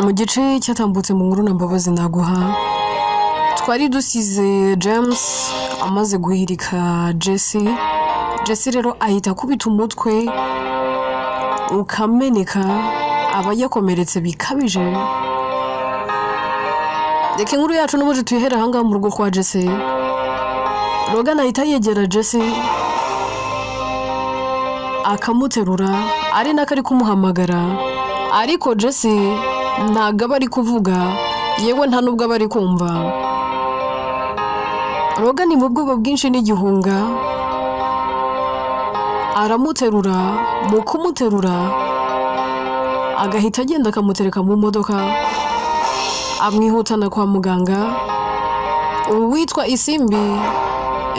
Mu gice cyatambutse mu nkuru na Mbabazi naguha, twari dusize James amaze guhirika Jesse. Jesse rero ahita akubita umutwe ukameneka, aba yakomeretse bikabije. Reka inkuru yacu n'ubundi tuyihere ahangaha mu rugo kwa Jesse. Logan ahita yegera Jesse akamuterura, ari nako ari kumuhamagara, ariko Jesse ntabwo aba ari kuvuga, yewe nta nubwo aba ari kumva. Logan mu bwoba bwinshi n'igihunga aramuterura, mu kumuterura agahita agenda akamutereka mu modoka, amwihutana kwa muganga. Uwitwa Isimbi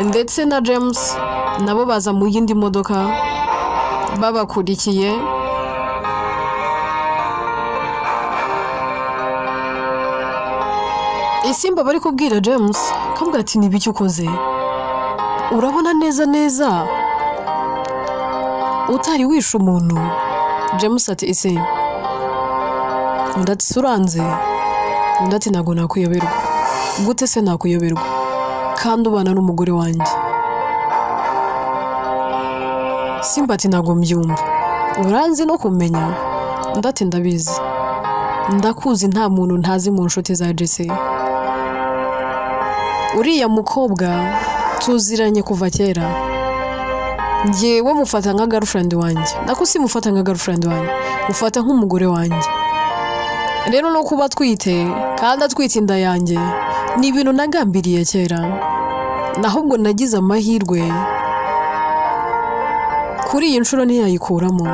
ndetse na James nabo baza mu yindi modoka babakurikiye. Isimba bari kubwira James kamubwira ati nibiki ukoze, urabona neza neza utari wishe umuntu. James ati ese, undi ati uranze, undi ati ntabwo nakuyoberwa. Gute se nakuyoberwa kandi ubana n'umugore wanjye? Simba ati ntabwo mbyumva, uranzi no kumenya? Undi ati ndabizi, ndakuzi, nta muntu ntazi mu nshuti za Jesse. Uriya mukobwa tuziranye kuva kera, njyewe mufata nka girlfriend wanjye, nako simufata nka girlfriend wanjye, mufata nk'umugore wanjye. Rero no kuba atwite kandi atwite inda yanjye ni ibintu nagambiriye kera, nahubwo nagize amahirwe kuri iyi nshuro ntiyayikuramo.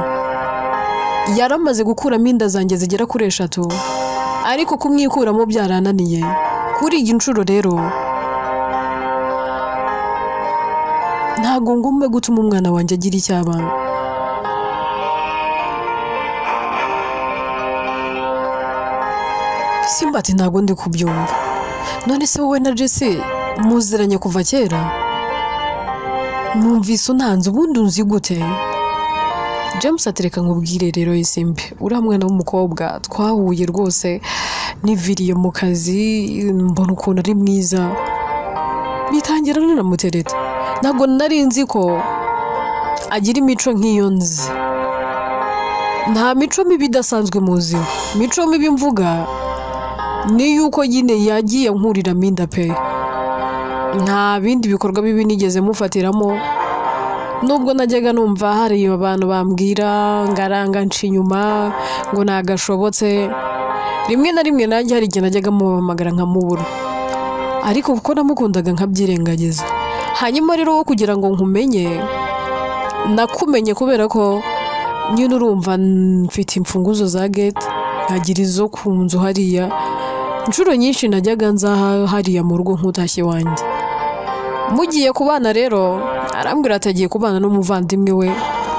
Yaramaze gukuramo inda zanjye zigera kuri 3, ariko kumwikuramo byarananiye. Kuri iyi nshuro rero ntabwo ngomba gutuma umwana wanjye agira icyaba. Simba ati ntabwo ndi kubyumva. None se wowe na Jesse muziranye kuva kera? Numvise untanze, ubundi unzi gute? James ati reka nkubwire rero Isimbi, uriya mwana w'umukobwa twahuye rwose niviriye mu kazi, mbona ukuntu ari mwiza, bitangira nanamutereta. Ntabwo nari nzi ko agira imico nk'iyo nzi. Nta mico mibi idasanzwe muziho. Mico mibi mvuga ni yuko nyine yagiye nkuriramo inda pe. Nta bindi bikorwa bibi nigeze mufatiramo, nubwo najyaga numva hari abantu bambwira ngaranga nca inyuma ngo nagashobotse. Rimwe na rimwe nanjye hari igihe najyaga muhamagara nkamubura, ariko kuko namukundaga nkabyirengagiza. Hanyuma rero wo kugira ngo nkumenye, nakumenye kubera ko nyine urumva mfite imfunguzo za gate, nkagira izo ku nzu hariya. Inshuro nyinshi najyaga nza hariya mu rugo nk'utashye iwanjye. Mugiye kubana rero arambwira ati agiye kubana n'umuvandimwe we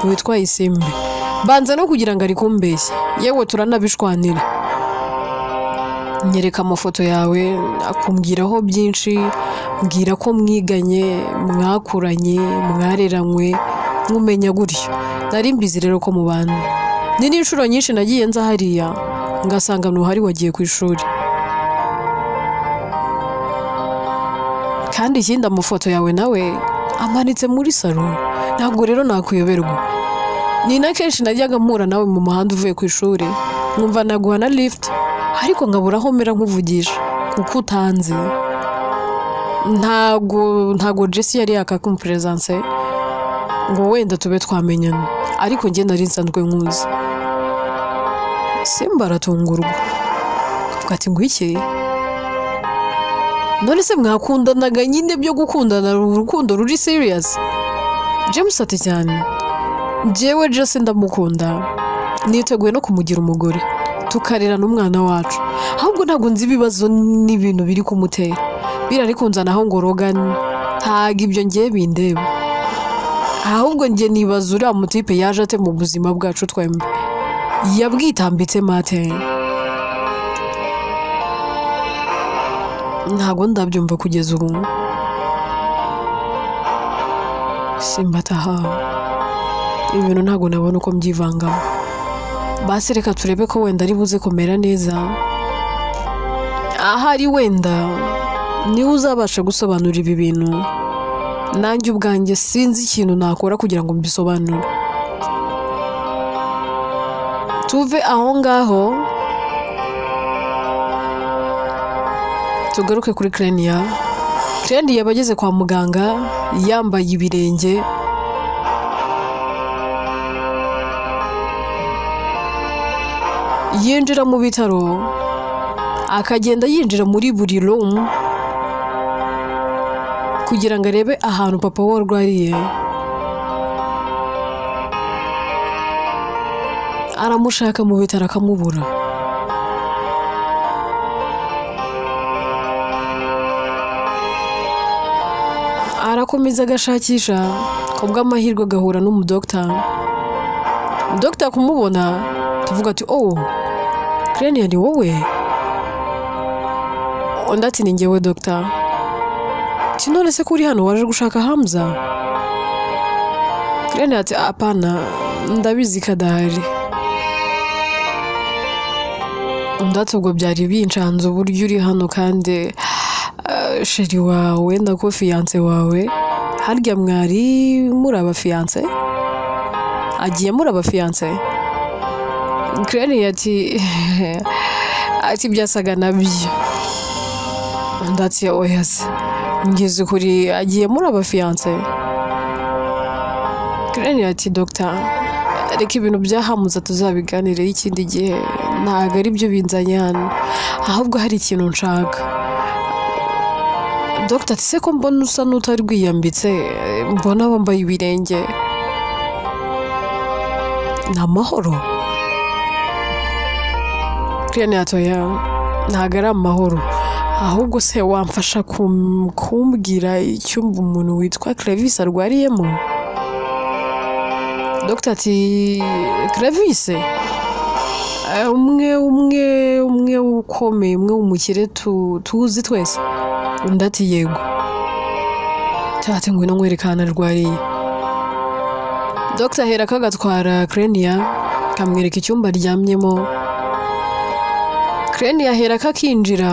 witwa Isimbi. Banza no kugira ngo ari kumbeshya, yewe turanabishwanira. Nyereka amafoto yawe, akumbwiraho byinshi, mbwira ko mwiganye, mwakuranye, mwareranywe, nkumenya gutyo. Nari mbizi rero ko mubana. Ni n'inshuro nyinshi nagiye nza hariya ngasanga ntuhari wagiye ku ishuri. Kandi ikindi amafoto yawe nawe amanitse muri salo, ntabwo rero nakuyoberwa. Ni na kenshi najyaga mpura nawe mu muhanda uvuye ku ishuri, nkumva naguha na lift, ariko nkabura aho mera nkuvugisha kuko utanze. Ntago Jesse yari yakakumpresence ngo wenda tube twamenyana, ariko njye nari nsanzwe nkuzi. Simba aratungurwa akavuga ati ngo iki? None se mwakundanaga nyine byo gukundana urukundo ruri serious? James ati cyane, njyewe Jesse ndamukunda, niteguye no kumugira umugore, tukarerana umwana wacu. Ahubwo ntabwo nzi ibibazo n'ibintu biri kumutera, birari kunzanaho ngo Logan, ntago ibyo ngiye bindeba. Ahubwo njye nibaza uriya mutipe yaje ate mu buzima bwacu twembi, yabwitambitse mate. Ntabwo ndabyumva kugeza ubu. Simba ataha, ibintu ntabwo nabona uko mbyivangamo. Basi reka turebe ko wenda ari buze kumera neza, ahari wenda niwe uzabasha gusobanura ibi bintu, nanjye ubwanjye sinzi ikintu nakora kugira ngo mbisobanure. Tuve aho ngaho tugaruke kuri Clenia. Clenia yabageze kwa muganga yambaye ibirenge, yinjira mu bitaro, akagenda yinjira muri buri room kugira ngo arebe ahantu papa we arwariye. Aramushaka mu bitaro akamubura. Arakomeza agashakisha, ku bw'amahirwe agahura n'umudokita. Dogita kumubona tuvuga ati oh Clenia ni wowe? Undi ati ni njyewe dogita. Ati none se ko uri hano waje gushaka Hamza? Clenia ati apana, ndabizi ko adahari. Undi ati ubwo byari bincanze uburyo uri hano kandi sheri wawe ndako fiance wawe, harya mwari muri abafiance? Agiye muri abafiance? Clenia ati ati byasaga nabyo. Undi ati oya se, ngeze kuri agiye muri abafiance? Clenia ati dogita reka ibintu bya Hamza tuzabiganireho ikindi gihe, ntabwo ari byo binzanye hano, ahubwo hari ikintu nshaka. Dogita ati se ko mbona usa n'utari rwiyambitse, mbona wambaye ibirenge, ni amahoro? Clenia ati oya ntabwo ari amahoro, ahubwo se wamfasha kumbwira icyumba umuntu witwa Clevis arwariyemo? Dogita ati Clevis umwe umwe umwe ukomeye, umwe w'umukire tuzi twese? Undi ati yego. Ati ngwino nkwereke ahantu arwariye. Dogita ahera akagatwara Clenia akamwereka icyumba aryamyemo. Clenia ahera akakinjira,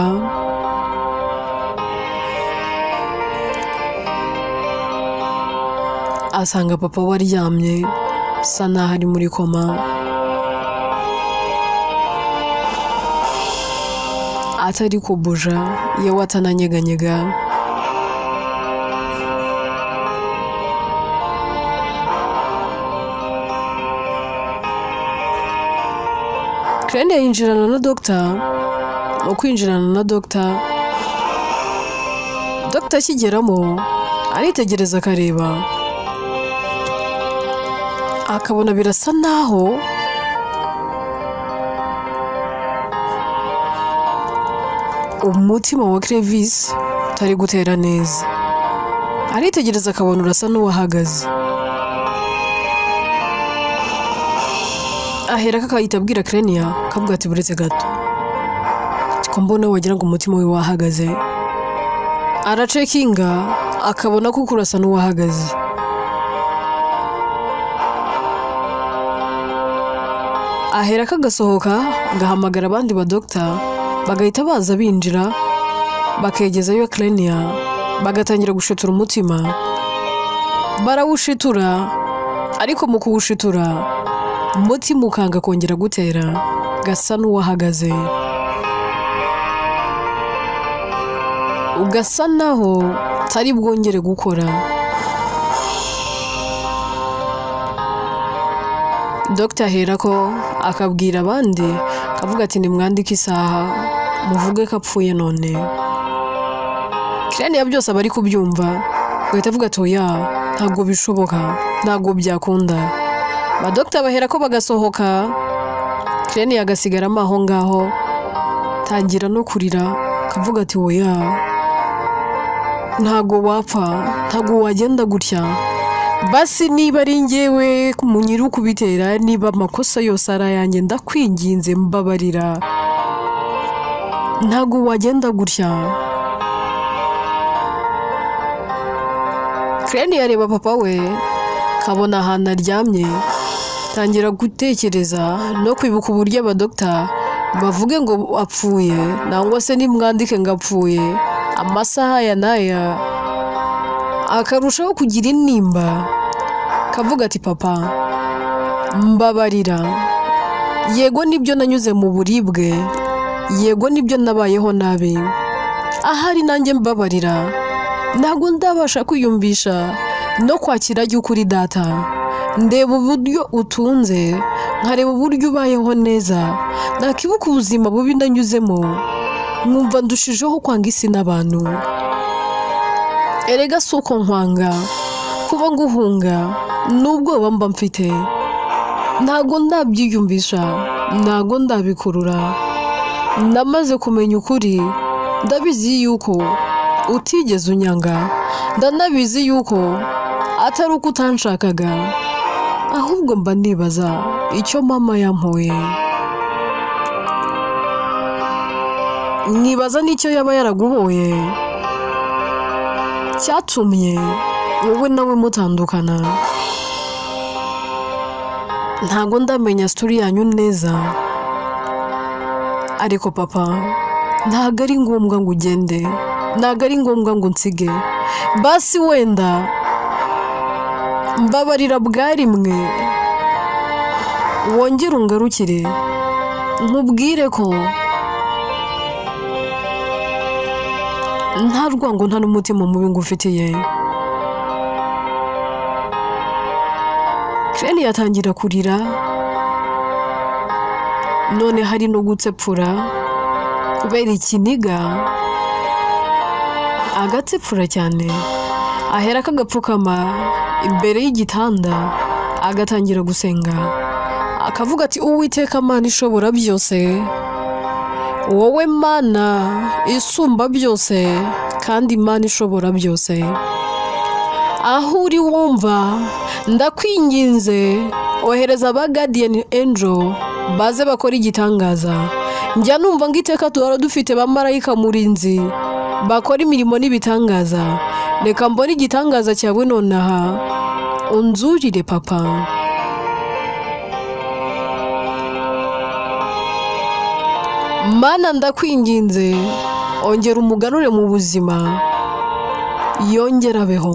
asanga papa we aryamye asa naho ari muri koma, atari kubuja yewe atananyeganyega. Clenia yinjirana na dogita. Mu kwinjirana na dogita, dogita akigeramo aritegereza akareba, akabona birasa naho umutima wa Clevis utari gutera neza. Aritegereza akabona urasa n'uwahagaze. Ahera akahita abwira Clenia akavuga ati buretse gato, ko mbona wagira ngo umutima we wahagaze. Aracekinga akabona ko urasa n'uwahagaze. Ahera akagasohoka agahamagara abandi badogita, bagahita baza binjira bakegezayo Clenia, bagatangira gushitura umutima. Barawushitura, ariko mu kuwushitura umutima ukanga kongera gutera, gasa n'uwahagaze, ugasa naho tari bwongere gukora. Dogita aherako akabwira abandi akavuga ati nimwandike isaha muvuge ko apfuye none. Clenia byose aba ari kubyumva, agahita avuga ati oya ntabwo bishoboka, ntabwo byakunda. Badogita baherako bagasohoka, Clenia agasigaramo aho ngaho, tangira no kurira akavuga ati oya ntabwo wapfa, ntabwo wagenda gutya, basi niba ari njyewe nyiri ukubitera, niba amakosa yose ari ayanjye ndakwinginze mbabarira, ntabwo wagenda gutya. Clenia areba papa we kabona ahantu aryamye, Tangira gutekereza no kwibuka uburyo abadokita bavuge ngo apfuye, nangwa se nimwandike ngo apfuye, amasaha ya n'aya, akarushaho kugira intimba, kavuga ati papa mbabarira, yego nibyo nanyuze mu buribwe, yego nibyo nabayeho nabi, ahari nanjye mbabarira, ntabwo ndabasha kwiyumvisha no kwakira y'ukuri data. Ndeba uburyo utunze, nkareba uburyo ubayeho neza, nakibuka ubuzima bubi ndanyuzemo, nkumva ndushijeho kwanga isi n'abantu. Erega si uko nkwanga, kuba nguhunga n'ubwoba mba mfite, ntabwo ndabyiyumvisha, ntabwo ndabikurura. Namaze kumenya ukuri, ndabizi yuko utigeze unyanga, ndanabizi yuko atari uko utanshakaga, ahubwo mba nibaza icyo mama yampoye, nkibaza n'icyo yaba yaraguhoye cyatumye wowe nawe mutandukana. Ntabwo ndamenya sitori yanyu neza, ariko papa ntabwo ari ngombwa ngo ugende, ntabwo ari ngombwa ngo unsige, basi wenda mbabarira bwa rimwe, wongere ungarukire, nkubwire ko nta rwango nta n'umutima mubi ngufitiye. Crane yatangira kurira, none hari no gutsepfura kubera ikiniga, agatsepfura cyane, ahera akagapfukama imbere y'igitanda, agatangira gusenga, akavuga ati Uwiteka Mana ishobora byose, wowe Mana isumba byose kandi Imana ishobora byose, aho uri wumva ndakwinginze, ohereza aba guardian angel baze bakora igitangaza. Njya numva ngo iteka duhora dufite ba marayika murinzi bakora imirimo n'ibitangaza, reka mbone igitangaza cyawe nonaha, unzurire papa. Mana ndakwinginze, ongera umugarure mu buzima, yongera abeho.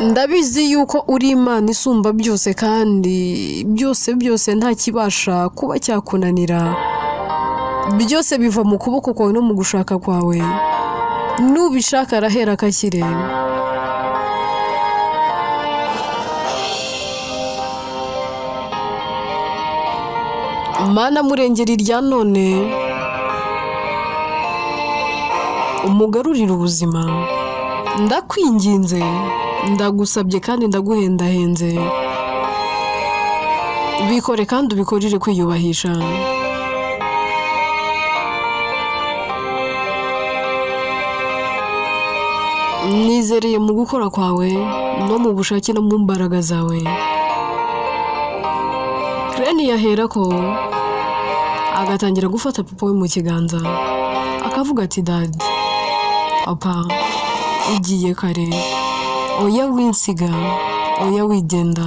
Ndabizi yuko uri Imana isumba byose kandi byose byose nta kibasha kuba cyakunanira, byose biva mu kuboko kwawe no mu gushaka kwawe, nubishaka arahera akakire. Mana murengeri irya none, umugarurire ubuzima, ndakwinginze, ndagusabye kandi ndaguhendahenze, bikore kandi ubikorere kwiyubahisha. Nizereye mu gukora kwawe no mu bushake no mu mbaraga zawe. Crane yahera ko agatangira gufata papa we mu kiganza, akavuga ati dad, papa ugiye kare, oya winsiga, oya wigenda,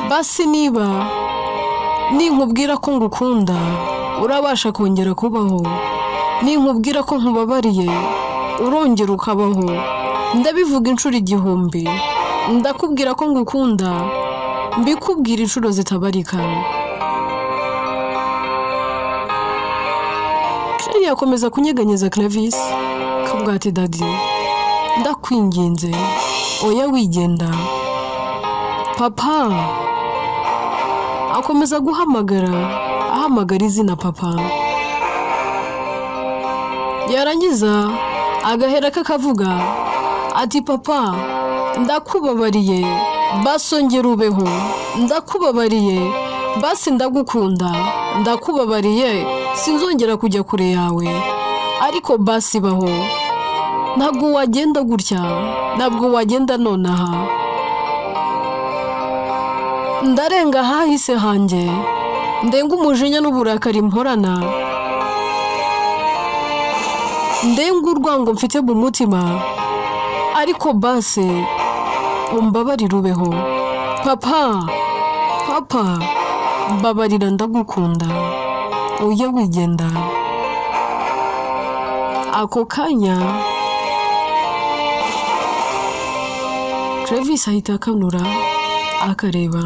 basi niba ninkubwira ko ngukunda urabasha kongera kubaho, ninkubwira ko nkubabariye urongera ukabaho, ndabivuga inshuro 1000, ndakubwira ko ngukunda, mbikubwira inshuro zitabarika. Crane yakomeza kunyeganyeza Clavis, akavuga ati daddy ndakwinginze, oya wigenda, papa. Akomeza guhamagara, ahamagara izina papa, yarangiza agahera kakavuga ati papa ndakubabariye, basongera ubeho, ndakubabariye, basi ndagukunda, ndakubabariye, sinzongera kujya kure yawe, ariko basi baho, ntabwo wagenda gutya, ntabwo wagenda nonaha, ndarenga ahahise hanjye, ndenga umujinya n'uburakari mporana, ndenga urwango mfite mu mutima, ariko basi Umbabarire ubeho. Papa, papa, mbabarira ndagukunda. Ujye wigenda. Ako kanya Travis ahita akanura akareba.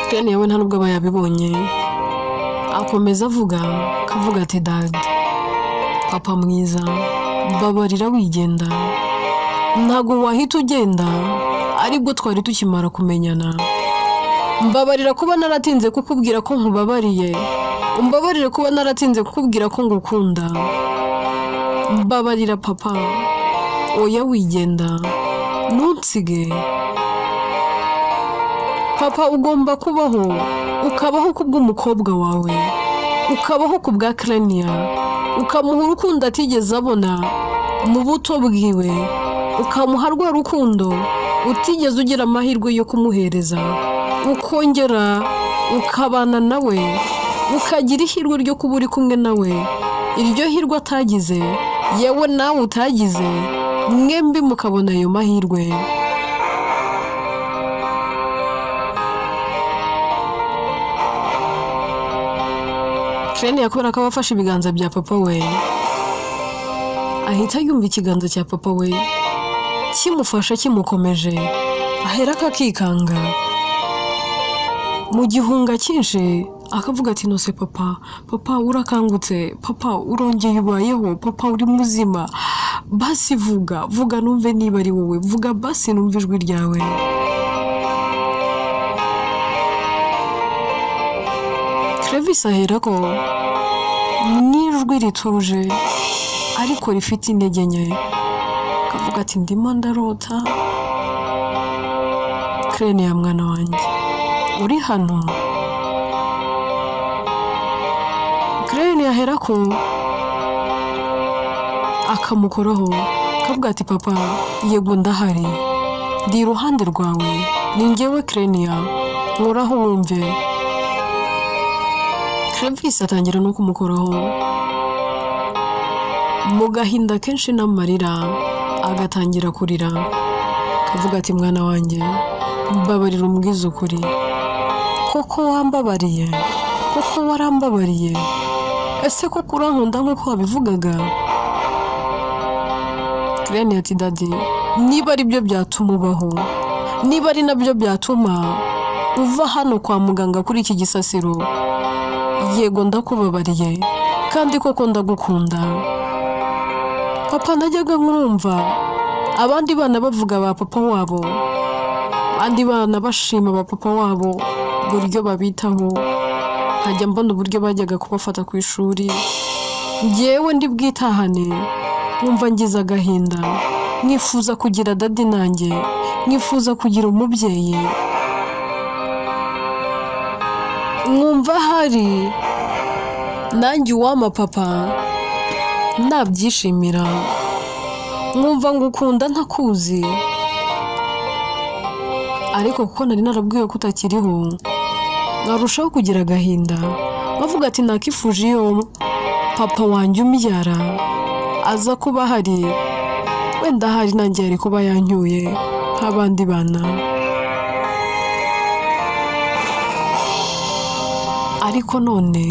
Ken we nta nubwo aba yabibonye. Akomeza avuga, akavuga ati dad, papa mwiza, mbabarira wigenda. Ntago wahita ugenda aribwo twari tukimara kumenyana. Mbabarira kuba naratinze kukubwira ko nkubabariye. Umbabarire kuba naratinze kukubwira ko ngukunda. Mbabarira papa, oya wigenda, ntunsige. Papa ugomba kubaho, ukabaho kubw'umukobwa wawe, ukabaho kubwa Krenia, ukamuha urukundo atigeze abona mu buto bwiwe, ukamuha rwa rukundo utigeze ugira amahirwe yo kumuhereza, ukongera ukabana nawe, ukagira ihirwe ryo kuba uri kumwe nawe, iryo hirwe atagize, yewe nawe utagize, mwembi mukabona ayo mahirwe. Krenia kubera ko abafashe ibiganza bya papa we, ahita yumva ikiganza cya papa we kimufasha kimukomeje, ahera akikanga mu gihunga cyinshi, akavuga ati nose papa, papa urakangutse, papa urongeye ubayeho, papa uri muzima, basi vuga, vuga numve niba ari wowe, vuga basi numve ijwi ryawe. Travis aherako n'ijwi rituje ariko rifite intege nke, akavuga ati ndimo ndarota. Krenia mwana wanjye uri hano? Krenia aherako akamukoraho, akavuga ati papa, yego ndahari, ndi iruhande rwawe, ni njyewe Krenia, nkoraho wumve. Travis atangira no kumukoraho mu gahinda kenshi n'amarira, agatangira kurira, akavuga ati mwana wanjye, mbabarira umbwize ukuri, koko wambabariye, koko warambabariye, ese koko urankunda nk'uko wabivugaga? Krenia ati daddy, niba ari byo byatuma ubaho, niba ari nabyo byatuma uva hano kwa muganga kuri iki gisasiro, yego ndakubabariye kandi koko ndagukunda. Papa najyaga nkurumva abandi bana bavuga ba papa wabo, abandi bana bashima ba papa wabo uburyo babitaho, nkajya mbona uburyo bajyaga kubafata ku ishuri, njyewe ndi bwitahane nkumva ngize agahinda, nkifuza kugira daddy nanjye, nkifuza kugira umubyeyi, nkumva hari nanjye uwama papa nabyishimira, nkumva ngukunda ntakuzi, ariko kuko nari narabwiwe ko utakiriho nkarushaho kugira agahinda, bavuga ati nakifuje iyo papa wanjye umbyara aza kuba ahari, wenda ahari nanjye yari kuba yancyuye nk'abandi bana. Ariko none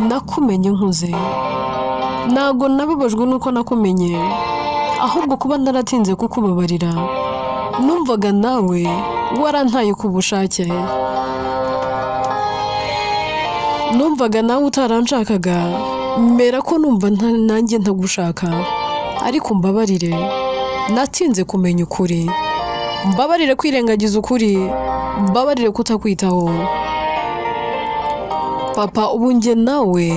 nakumenye nkuze, ntago nababajwe nuko nakumenye, ahubwo kuba naratinze kukubabarira, numvaga nawe warantaye ku bushake, numvaga nawe utaranshakaga, mera ko numva nanjye ntagushaka, ariko mbabarire natinze kumenya ukuri, mbabarire kwirengagiza ukuri, mbabarire kutakwitaho. Papa ubu njye nawe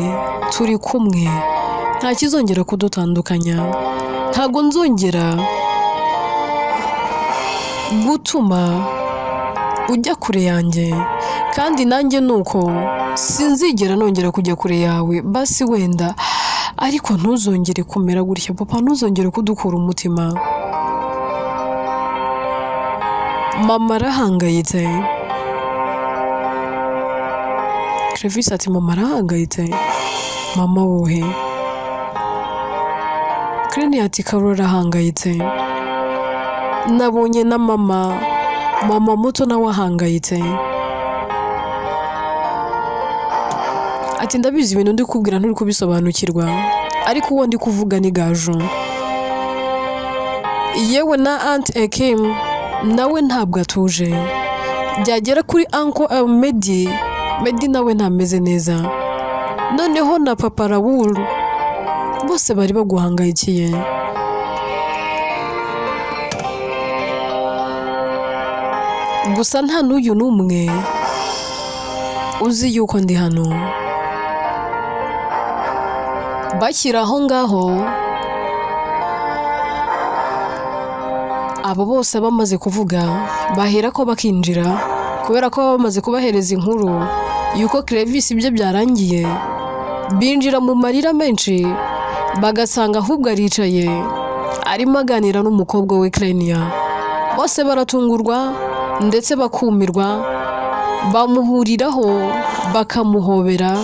turi kumwe, nta kizongera kudutandukanya, ntago nzongera gutuma ujya kure yanjye, kandi nanjye nuko sinzigera nongera kujya kure yawe, basi wenda ariko ntuzongere kumera gutya papa, ntuzongere kudukura umutima. Mama arahangayitse. Travis ati mama arahangayitse? Mama wohe? Krenia ati Karoli arahangayitse, nabonye na mama muto nawe ahangayitse. Ati ndabizi ibintu ndi kubwira nturi kubisobanukirwa, ariko uwo ndi kuvuga ni Gaju. Yewe na Aunt Ekim nawe ntabwo atuje. Byagera kuri Uncle Medi, Medi nawe ntameze neza. Noneho na Papa Raoul bose bari baguhangayikiye. Gusa nta n'uyu n'umwe uzi yuko ndi hano. Bakiri aho ngaho, abo bose bamaze kuvuga bahera ko bakinjira, kubera ko bamaze kubahereza inkuru yuko Clevis ibyo byarangiye. Binjira mu marira menshi, bagasanga ahubwo aricaye arimo aganira n'umukobwa we Krenia. Bose baratungurwa ndetse bakumirwa, bamuhuriraho bakamuhobera.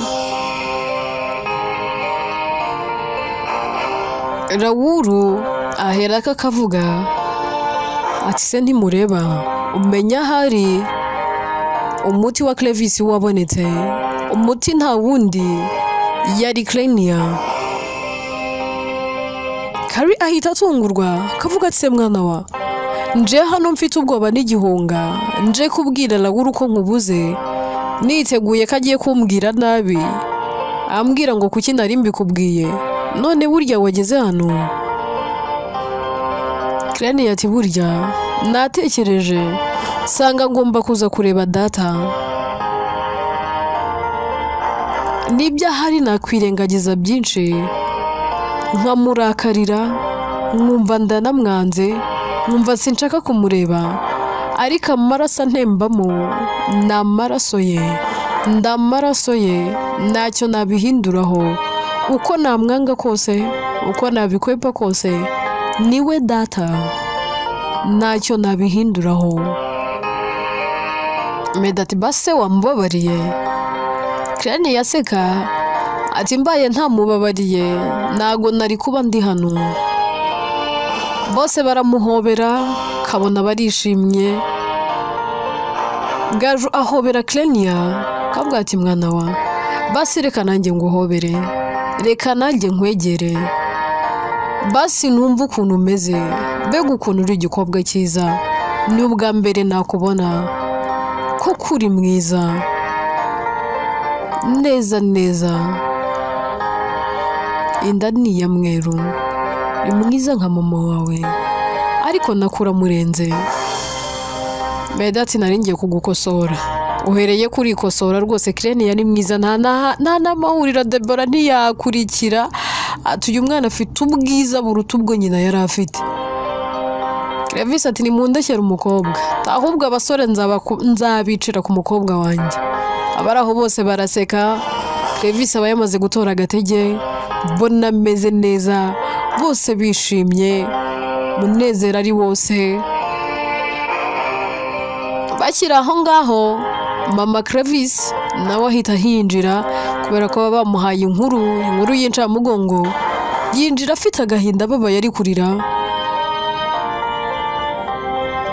Rawuru aherako akavuga ati se ntimureba, umenya ahari umuti wa Clevis wabonetse. Umuti nta wundi yari Krenia. Kari ahita atungurwa kavuga ati se mwana wa, nje hano mfite ubwoba n'igihunga, nje kubwira Rawuru ko nkubuze, niteguye ko agiye kumbwira nabi, ambwira ngo kuki nari mbikubwiye, none burya wageze hano. Krenia ati burya natekereje sanga ngomba kuza kureba data, nibyo ahari nakwirengagiza byinshi, nkamurakarira, nkumva ndanamwanze, nkumva sinshaka kumureba, ariko amaraso antembamo ni amaraso ye, ndamaraso ye, ntacyo nabihinduraho. Uko namwanga kose, uko nabikwepa kose, niwe data, ntacyo nabihinduraho. Meda ati base wamubabariye. Krenia yaseka ati mbaye ntamubabariye ntago nari kuba ndi hano. Bose baramuhobera, kabona barishimye. Gaju ahobera Krenia kavuga ati mwana wa, basi reka nanjye nguhobere, reka nanjye nkwegere, basi numva ukuntu umeze, mbega ukuntu uri igikobwa cyiza, ni ubwa mbere nakubona ko uri mwiza neza neza, inda ni iya mweru, ni mwiza nka mama wawe, ariko nakura murenze. Meda ati nari ngiye kugukosora, uhereye kurikosora rwose. Krenia ni mwiza, nta n'amahurira Debora ntiyakurikira. Ati uyu mwana afite ubwiza buruta ubwo nyina yari afite. Clevis ati nimundekere umukobwa, ahubwo abasore nzabicira ku mukobwa wanjye. Abari aho bose baraseka. Clevis aba yamaze gutora agatege, mbona ameze neza, bose bishimye, munezero ari wose. Bakiri aho ngaho, mama Clevis nawe ahita hinjira, kubera ko baba bamuhaye inkuru y'incamugongo. Yinjira afite agahinda, ababaye ari kurira,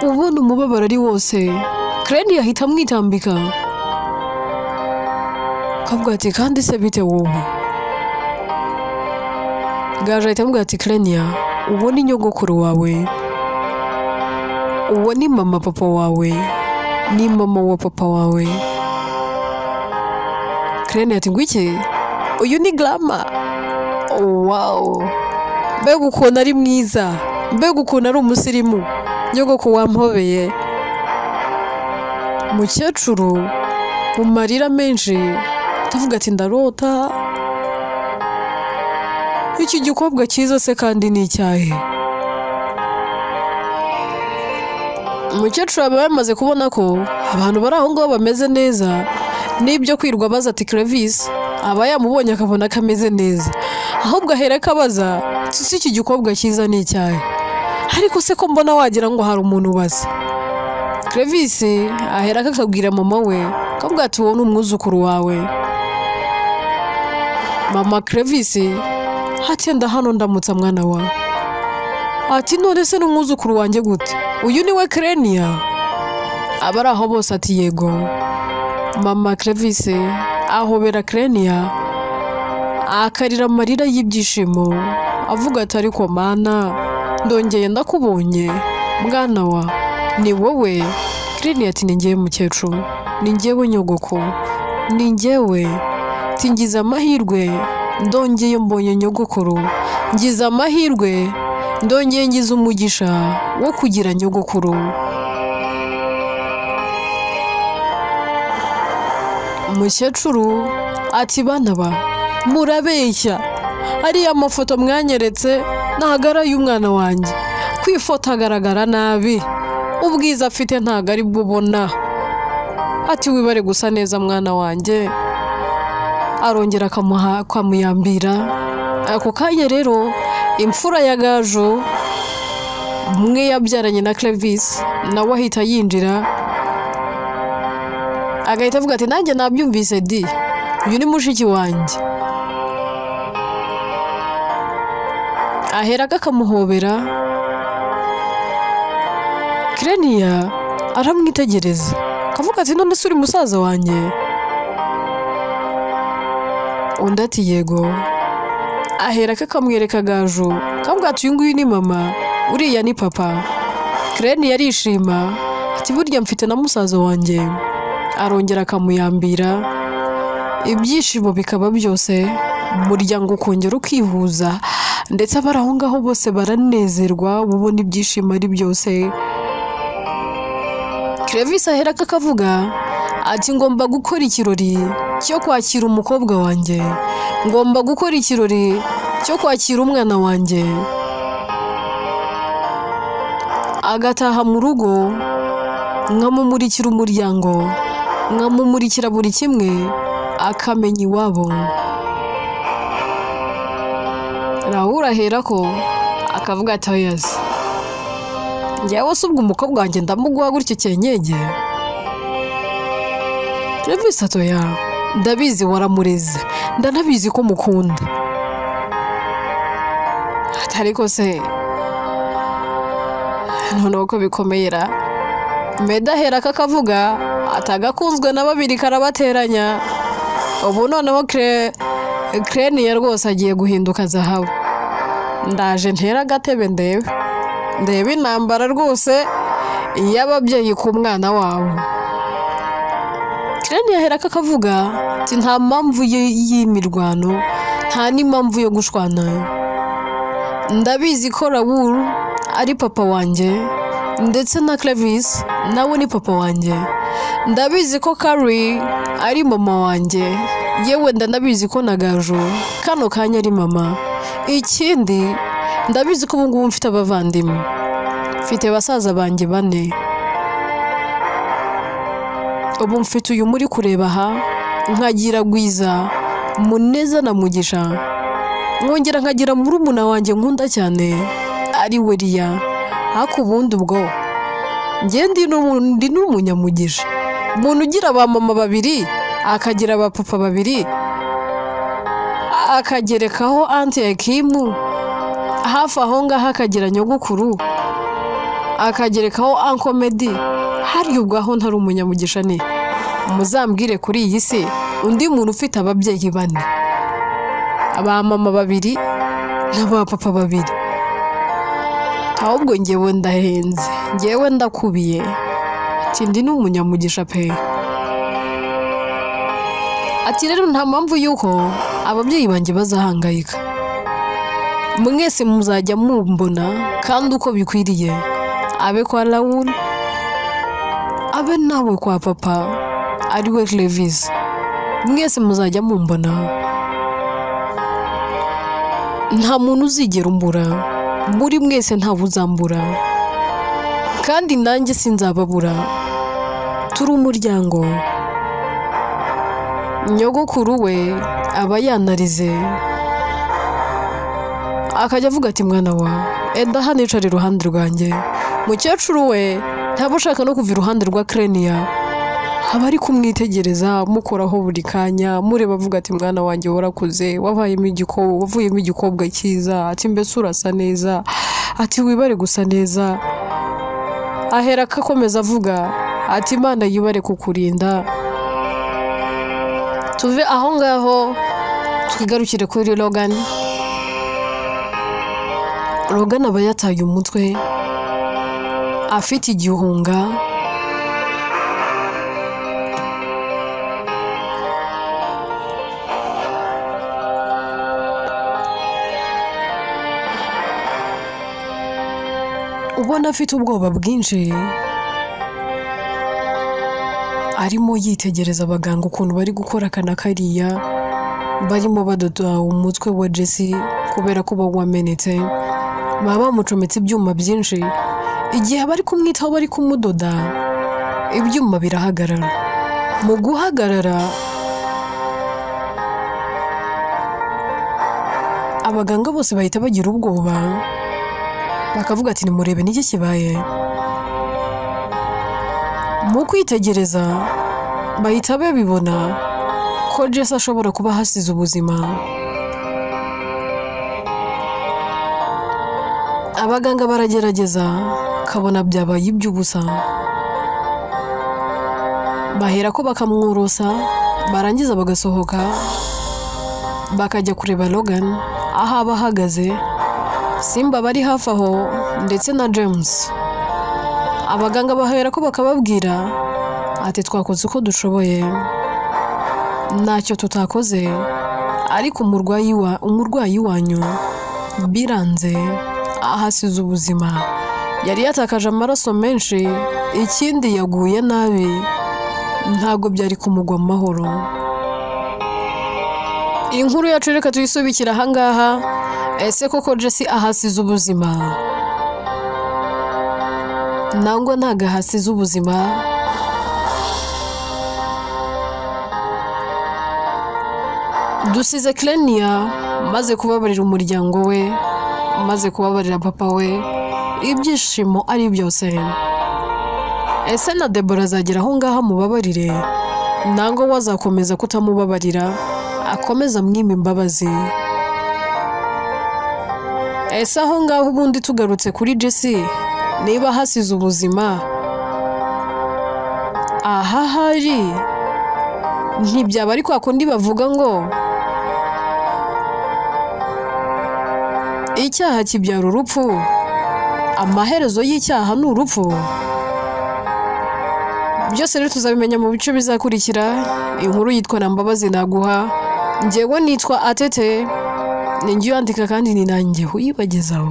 ubona umubabaro ari wose. Krenia ahita amwitambika kavuga ati kandi se bite wowe. Gaje ahita amubwira ati Krenia, uwo ni nyogokuru wawe, uwo ni mama papa wawe, ni mama wa papa wawe. Krenia ati ngwiki, uyu ni Grandma. Wow, mbega ukuntu ari mwiza, mbega ukuntu ari umusirimu, nyogoko wampobeye. Mukecuru mu marira menshi ndavuga ati ndarota, iki gikobwa cyiza se kandi ni icyahe. Umukecuru aba yamaze kubona ko abantu bari aho ngaho bameze neza, n'ibyo kwirwa abaza ati Clevis aba yamubonye akabona ko ameze neza, ahubwo ahera akabaza si iki gikobwa cyiza ni icyahe, ariko se ko mbona wagira ngo hari umuntu ubaza. Clevis ahera akabwira mama we akavuga ati uwo ni umwuzukuru wawe. Mama Clevis ati nda hano ndamutsa mwana wa, Ati none se n'umwuzukuru wanjye gute? Uyu ni we Krenia? Abari aho bose ati yego. Mama Clevis ahobera Krenia akarira amarira y'ibyishimo avuga ati ariko mana ndongeye ndakubonye mwana wa ni wowe. Krenia ati ni njyewe mukecuru, ni njyewe nyogoko, ni njyewe. Ngize amahirwe ndongeye mbonye nyogokuru, ngize amahirwe ndongeye ngize umugisha wo kugira nyogokuru. Mukecuru ati bana ba murabeshya, ariya mafoto mwanyeretse ntago ari ay'umwana wanjye, ku ifoto agaragara nabi, ubwiza afite ntago ari bwo ubona. Ati wibare gusa neza mwana wanjye. Arongera akamuyambira. Ako kanya rero imfura ya Gaju umwe yabyaranye na Clevis nawe ahita yinjira agahita avuga ati nanjye nabyumvise di, uyu ni mushiki wanjye. Aherako akamuhobera. Krenia aramwitegereza akavuga ati none se uri musaza wanjye? Undi ati yego. Aherako akamwereka Gaju akavuga ati uyu nguyu ni mama, uriya ni papa. Krenia arishima ati burya mfite na musaza wanjye. Arongera akamuyambira, ibyishimo bikaba byose, umuryango ukongera ukihuza, ndetse abari aho ngaho bose baranezerwa, ubona ibyishimo ari byose. Clevis aherako akavuga ati ngomba gukora ikirori cyo kwakira umukobwa wanjye, ngomba gukora ikirori cyo kwakira umwana wanjye. Agataha mu rugo nkamumurikira umuryango, nkamumurikira buri kimwe, akamenya iwabo. Raul aherako akavuga ati oyazi, njyewe se ubwo umukobwa wanjye ndamuguha gutyo cyenyege? Clevis ati oya, ndabizi waramureze, ndanabizi ko mukunda. Ati ariko se noneho ko bikomeyera. Meda aherako akavuga atagakunzwe na babiri karabateranya, ubu noneho Krenia rwose agiye guhinduka zahabu. Ndaje ntera agatebe ndebe intambara rwose y'ababyeyi ku mwana wabo. Krenia aherako akavuga ati nta mpamvu y'imirwano, nta n'impamvu yo gushwana. Ndabizi ko Raul ari papa wanjye, ndetse na Clevis nawe ni papa wanjye. Ndabizi ko Carrie ari mama wanjye, yewe ndanabizi ko na Gaju kano kanya ari mama. Ikindi ndabizi ko ubu ngubu mfite abavandimwe, mfite basaza banjye bane. Ubu mfite uyu muri kureba aha, nkagira Gwiza, Muneza na Mugisha, nkongera nkagira murumuna wanjye nkunda cyane ari we Riya. Ariko ubundi ubwo njye ndi n'umunyamugisha, umuntu ugira ba mama babiri akagira ba papa babiri akagerekaho anti Yakimu, hafi aho ngaho akagira nyogokuru, akagerekaho anko Medi. Harya ubwo aho ntari umunyamugisha ni? Muzambwire kuri iyi si undi muntu ufite ababyeyi bane, aba mama babiri n'aba papa babiri. Ahubwo njyewe ndahenze, njyewe ndakubiye, ati ndi n'umunyamugisha pe. Ati rero nta mpamvu y'uko ababyeyi banjye bazahangayika, mwese muzajya mumbona kandi uko bikwiriye, abe kwa Raul, abe nawe kwa papa ariwe Clevis, mwese muzajya mumbona. Nta muntu uzigera umbura muri mwese, ntawe uzambura, kandi nanjye sinzababura. Turi umuryango. Nyogokuru we aba yanarize akajya avuga ati mwana wa enda hano icara iruhande rwanjye. Mukecuru we ntaba ushaka no kuva iruhande rwa Krenia, aba ari kumwitegereza mukoraho buri kanya, mureba avuga ati mwana wanjye warakuze, wabayemo igikobwa, wavuyemo igikobwa cyiza, ati mbese urasa neza. Ati wibare gusa neza. Ahera akakomeza avuga ati Imana yibare kukurinda. Tuve aho ngaho twigarukire kuri Logan. Logan aba yataye umutwe, afite igihunga. Ubona afite ubwoba bwinshi, arimo yitegereza abaganga ukuntu bari gukora aka na kariya, barimo badoda umutwe wa Jesse kubera ko uba wamenetse, baba bamucometse ibyuma byinshi. Igihe bari kumwitaho bari kumudoda, ibyuma birahagarara. Mu guhagarara, abaganga bose bahita bagira ubwoba, bakavuga ati nimurebe niki kibaye. Mu kwitegereza bahita babibona ko Jesse ashobora kuba ahasize ubuzima. Abaganga baragerageza kabona byabaye iby'ubusa, bahera ko bakamworosa, barangiza bagasohoka bakajya kureba Logan aho aba ahagaze. Simba bari hafi aho ndetse na James. Abaganga bahera ko bakababwira ati twakoze uko dushoboye, ntacyo tutakoze, ariko umurwayi wanyu biranze, ahasize ubuzima. Yari yatakaje amaraso menshi, ikindi yaguye nabi, ntabwo byari kumugwa amahoro. Inkuru yacu reka tuyisubikira ahangaha. Ese koko Jesse ahasize ubuzima? Nangwa ntago ahasize ubuzima? Dusize Clenia maze kubabarira umuryango we, maze kubabarira papa we, ibyishimo ari byose. Ese na Deborah azagera aho ngaho amubabarire? Nangwa we azakomeza kutamubabarira, akomeza amwima imbabazi? Ese aho ngaho ubundi tugarutse kuri Jesse, niba ahasize ubuzima, aha hari ntibyaba ari kwa kundi bavuga ngo icyaha kibyara urupfu, amaherezo y'icyaha ni urupfu. Byose rero tuzabimenya mu bice bizakurikira. Inkuru yitwa na Mbabazi Naguha, njyewe nitwa Atete, ni njye uyandika kandi ni nanjye uyibagezaho.